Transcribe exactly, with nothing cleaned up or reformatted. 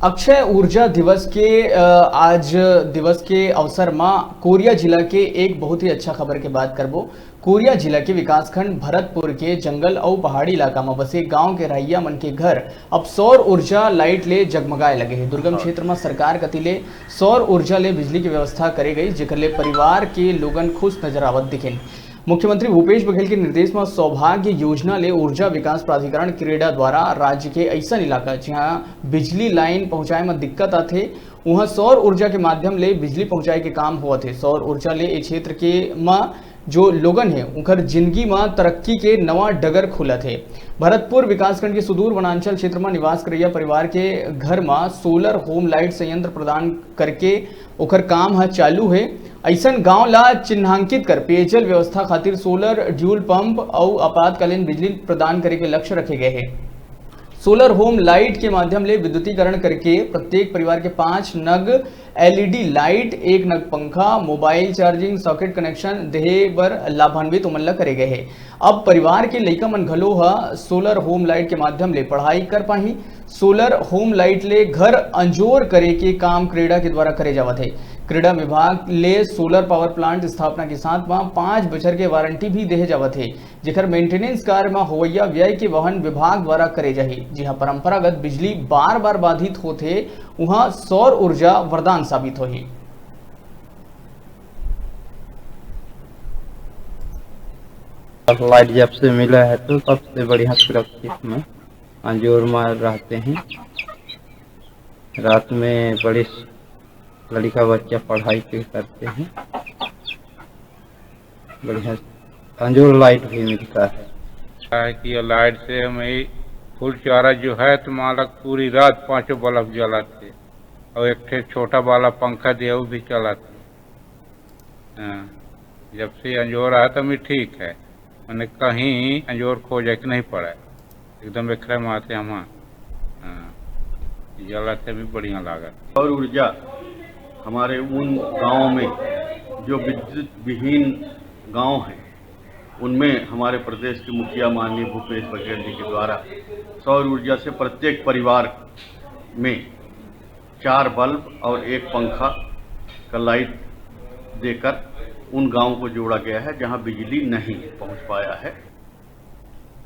अक्षय ऊर्जा दिवस के, अ, आज दिवस के अवसर म कोरिया जिला के एक बहुत ही अच्छा खबर के बात करबो। कोरिया जिला के विकासखंड भरतपुर के जंगल अउ पहाड़ी इलाका म बसे गांव के रहइया मन के घर अब सौर ऊर्जा लाइट ले जगमगाए लगे हे। दुर्गम क्षेत्र म सरकार कति ले सौर ऊर्जा ले बिजली के व्यवस्था करे गई, जेकर ले परिवार के लोगन खुश नजर आवत दिखिन। मुख्यमंत्री भूपेश बघेल के निर्देश म सौभाग्य योजना ले ऊर्जा विकास प्राधिकरण क्रेडा द्वारा राज्य के अइसन इलाका, जिहां बिजली लाइन पहुंचाए म दिक्कत आथे, उहां सौर ऊर्जा के माध्यम ले बिजली पहुंचाए के काम होवत हे। सौर ऊर्जा ले ए क्षेत्र के म जो लोगन हे, उंकर जिंदगी म तरक्की के नवा डगर खुलत हे। भरतपुर विकासखंड के सुदूर वनांचल क्षेत्र म निवास करइया परिवार के घर म सोलर होम लाइट संयंत्र प्रदान करके ओकर काम ह चालू हे। अइसन गांव ला चिन्हांकित कर पेयजल व्यवस्था खातिर सोलर ड्यूल पंप अउ आपातकालीन बिजली प्रदान करे के लक्ष्य रखे गए हे। सोलर होम लाइट के माध्यम ले विद्युतीकरण करके प्रत्येक परिवार के पांच नग एलईडी लाइट, एक नग पंखा, मोबाइल चार्जिंग सॉकेट कनेक्शन देहे बर लाभान्वित उमन ला करे गए हे। अब परिवार के लइका मन घलो ह सोलर होम लाइट के माध्यम ले पढ़ाई कर पाही। सोलर होम लाइट ले घर अंजोर करे के काम क्रेडा के द्वारा करे जावत हे। क्रेडा विभाग ले सोलर पावर प्लांट स्थापना के साथ म पांच बछर के वारंटी भी देहे जावत हे, जेकर मेंटेनेंस कार्य म होवइया व्यय के वहन विभाग द्वारा करे जाही। जिहां परंपरागत बिजली बार-बार बाधित होथे, उहां सौर ऊर्जा वरदान साबित होही। लाइट जब से मिला है तो सबसे बढ़िया सुरक्षित में अंजोर में रहते हैं। रात में बड़े लड़का बच्चा पढ़ाई के करते हैं। बढ़िया अंजोर लाइट भी मिलता है। क्या है कि ये लाइट से हमें फुल चार्ज जो है तो मान लो पूरी रात पांचों बल्ब जलाते और एक ठे छोटा वाला पंखा दिया वो भी चलाते। हाँ, जब से अंजोर आया तो हमें ठीक है, मैंने कहीं अंजोर खोजे के नहीं पड़ा है, एकदम एकरे माथे हम। हाँ, जला से भी बढ़िया लागत। सौर ऊर्जा हमारे उन गांवों में जो विद्युत विहीन गांव हैं, उनमें हमारे प्रदेश के मुखिया माननीय भूपेश बघेल जी के द्वारा सौर ऊर्जा से प्रत्येक परिवार में चार बल्ब और एक पंखा का लाइट देकर उन गांवों को जोड़ा गया है, जहां बिजली नहीं पहुंच पाया है।